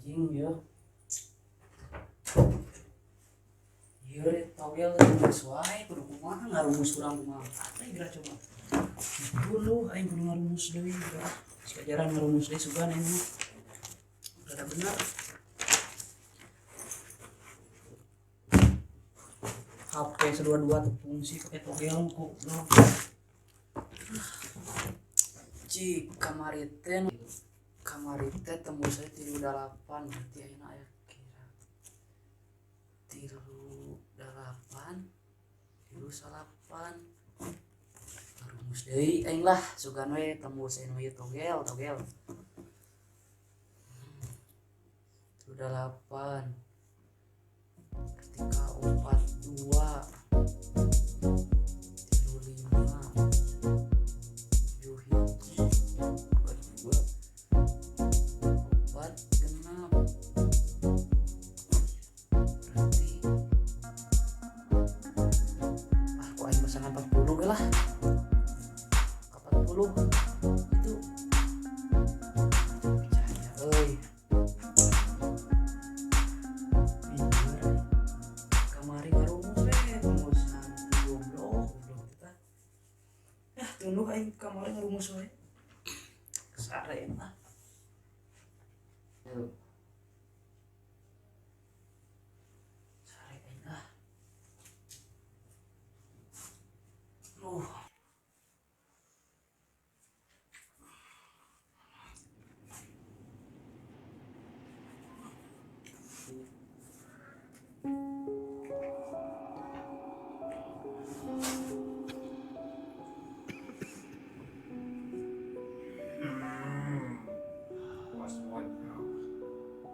Anjing ya. Ieu togel teh wae kudu kumaha ngarumus urang kumaha. Teh geura coba. Dulu aing kudu ngarumus deui geura. Sika jaran ngarumus deui sugan aing mah. Rada bener. HP sedua-dua tuh fungsi pakai togel goblok. Cik kamari teh tembus saya 38 berarti ayeuna aya kira 38 39 rumus deui aing lah sugan we tembus ayeuna ieu togel togel 38 ketika 42 35 71 22 4 6 berarti kok aing pasangan 40 ge lah ke 40 itu percaya euy bener kamari ngarumus we tembusan goblok goblok kita ya tunduh aing kamari ngarumus we sare lah. Sare aing ah.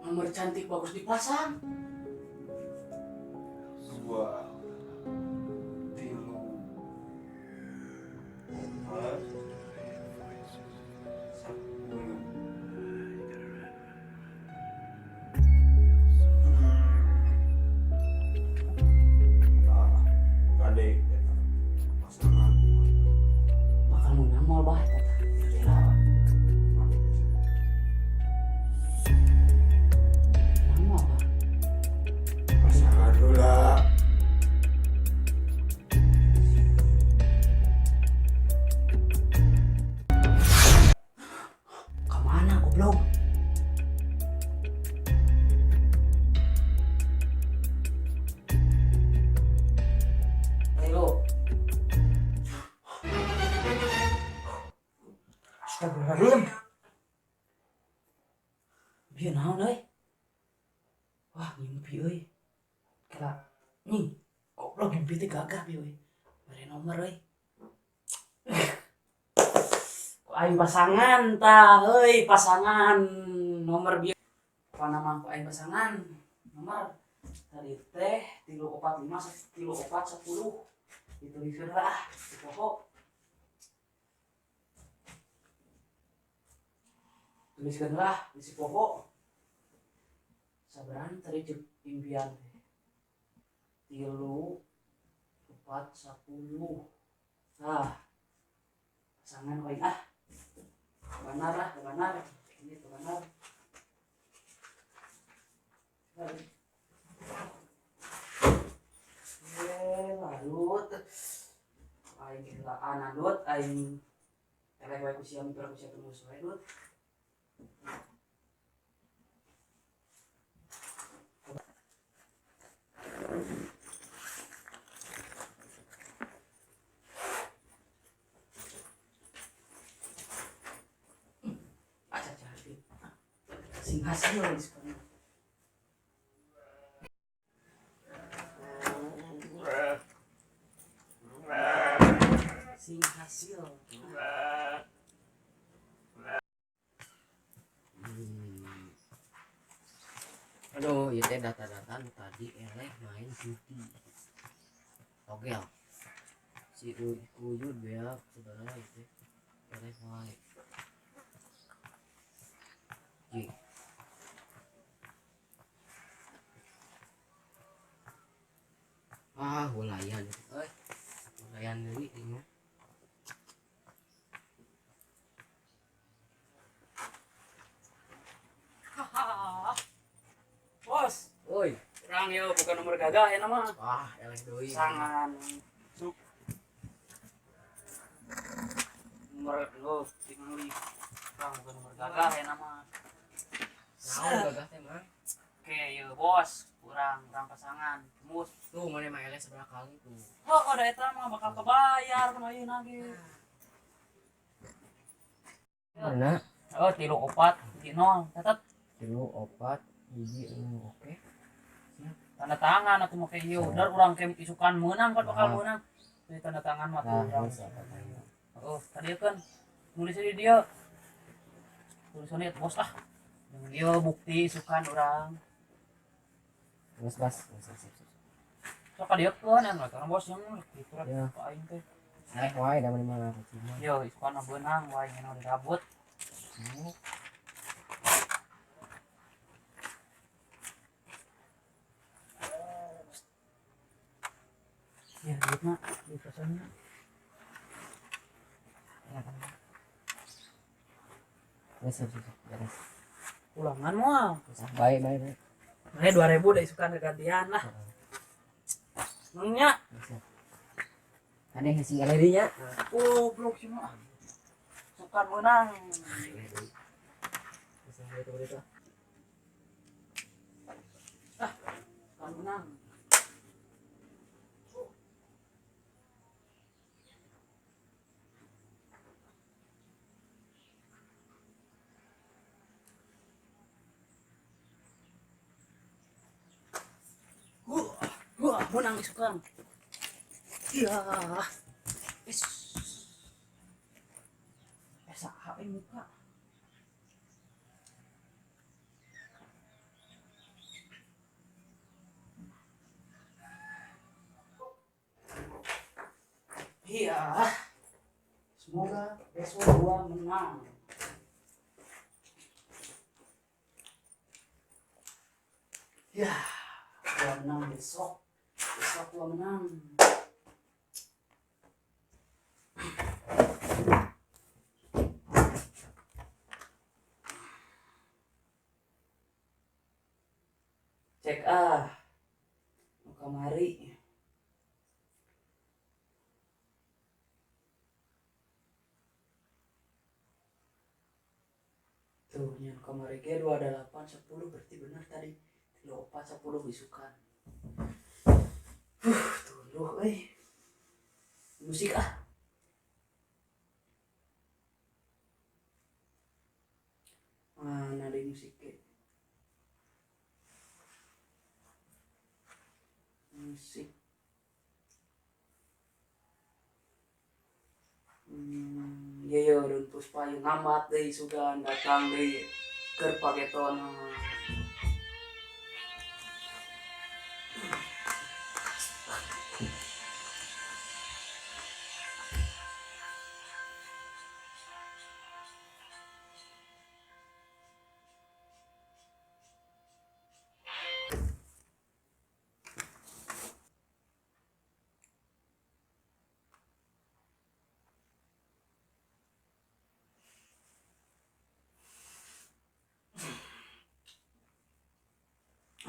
Nomor cantik bagus dipasang. 2 3 4 10. Adek pasangan. Makan menang mal bah eta. Nama apa? Pasangan heula. Kemana goblok? Ayo. Astagfirullahaladzim. Bieu naon euy? Wah, ngimpi euy. Kela nying, goblok ngimpi teh gagah bieu euy. Mere nomor euy. Ku aing pasangan tah euy, pasangan nomor bieu. Apa nama ku aing pasangan? Nomor tadi teh 345 34 10. Dituliskeun lah di pokok. Tuliskeun lah di si pokok. Sabaran tadi cek impian teh. 3 4 10. Tah. Pasangan aing ah. Benar lah, benar. Ini benar. Larut. Aing helaan adut, aing eleh wae ku sia mikir ku sia tembus wae dut. Aca jadi. Sing hasil di sekolah. Sing hasil. Aduh, ieu teh data-data nu tadi eleh main judi. Togel. Si Uyud beak saudara ieu teh eleh wae. Ji. Ah, ulayan euy. Ulayan deui ieu mah. Hahaha. Urang yo bukan nomor gagah ya nama. Wah, eleh deui. Pasangan. Nomor lo tinggali. Urang bukan nomor gagah ya nama. Naon gagah teh, Mang? Oke, yo bos, urang urang pasangan. Mus. Tuh, mana mah eleh seberapa kali tuh. Oh, ada eta mah bakal kebayar kumaha ayeuna ge. Mana? Oh, 3 4 1 0. Catat. 3 4 1 0. Oke. Tanda tangan atuh make ieu. Dar urang ke isukan meunang kan bakal Nah. meunang. Jadi tanda tangan mah tuh Nah, urang. geus apa tanya. Oh, tadi kan nulisnya di dia. Tulisannya bos ah. Dengan dia bukti isukan urang. Geus, Bas. Geus, siap, siap. Sok ka dieu keun yang orang bos yang gitu lah. Ya. Ka aing teh. Eleh wae da mana mah cuma. Yo, isukan mah beunang wae ngeuna dirabut. Ya, duitna, duit pesannya. Geus, siap, siap, siap. Beres. Ulangan moal. Geus, ah, baik, baik, baik. Nah, 2000 deh isukan kegantian lah. Nanya. Geus, siap. Ada yang sing eleh deui nya. Goblok sih mah. Sukan menang. Eleh deui. Geus, ah, itu itu. Sukan menang. Wah, wah, menang isukan. Iya. Is. Saha euy muka. Iya. Semoga besok gua menang. Ya, gua menang besok. Besok gua menang. Cek ah. Nu kamari. Tuh, nyan kamari ge 2 8 10 berarti benar tadi. 3 4 10 bisukan. Tunduh euy. Musik ah. Mana ada musik ge? Musik. Iya ya, Don Puspa yang ngamat deui sugan datang deui keur pagetona.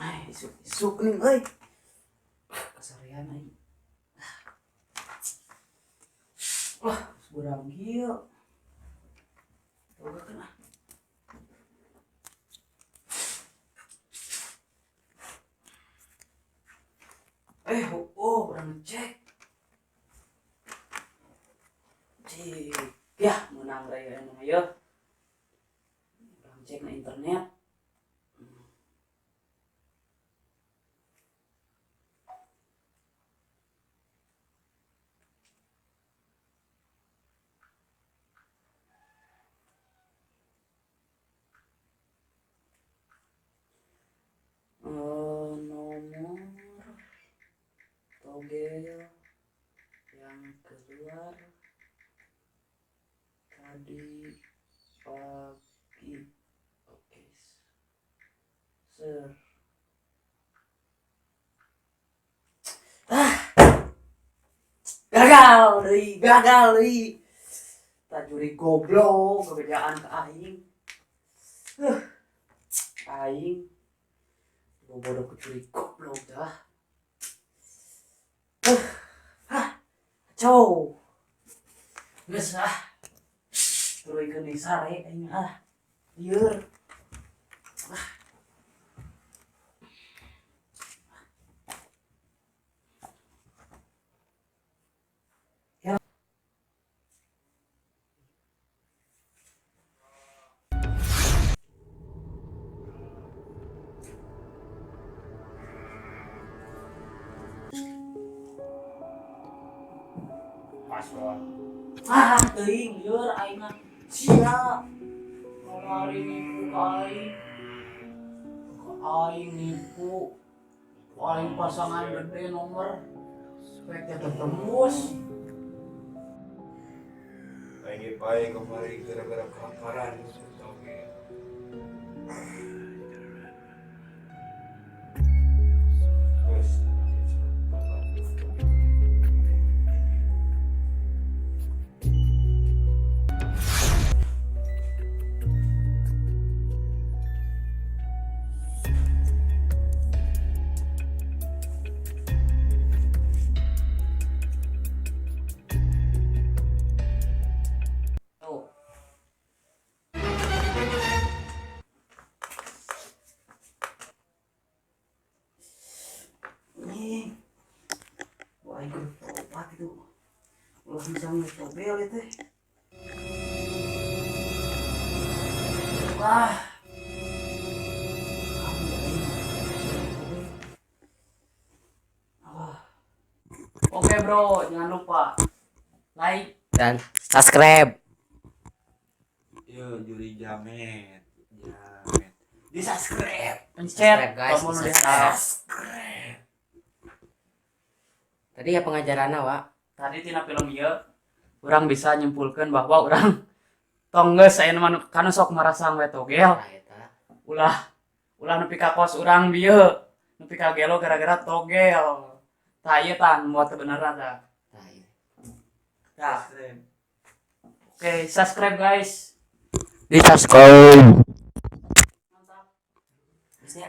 Ay, isuk isuk nih, euy. Kasarean aing. Wah, burang kieu. Bogakeun ah. Oh, urang ngecek. Cik, ya menang raya emang ya. Urang cek na internet. Nomor togel yang keluar tadi pagi. Oke. Ser. Ah. Gagal deui, gagal deui. Tajuri goblok kebedaan ke aing. Aing. Bodoh kecuri goblok dah. Ah, kacau. Geus ah. Turuykeun deui sare aing ah. Lieur. Ah. Ya. Password. Ah, teuing lieur aing mah. Sia. Kamari nipu ka aing. Ka aing nipu. Ku aing pasangan gede nomor. Rek teh tembus. Aing bae kemarin gara-gara kelaparan togel. Terus. Tuh. Nih. Wah, aing kudu tobat itu. Ulah bisa ngetobel ieu teh. Wah. Wah. Oke bro, jangan lupa like, Dan subscribe. Yo juri jamet. Jamet. Di subscribe. pencet Subscribe, guys. tombol Di di atas. Tadi ya pengajarannya, Wak. Tadi tina film ieu urang bisa nyimpulkan bahwa urang tong geus aya nu kanu sok marasang we togel. Nah, eta. Ulah ulah nepi ka kos urang bieu nepi ka gelo gara-gara togel. Tah ieu tah nu teu benerna tah. Nah, iya. Tah. Oke, subscribe guys. Di subscribe. Mantap. Terus ya.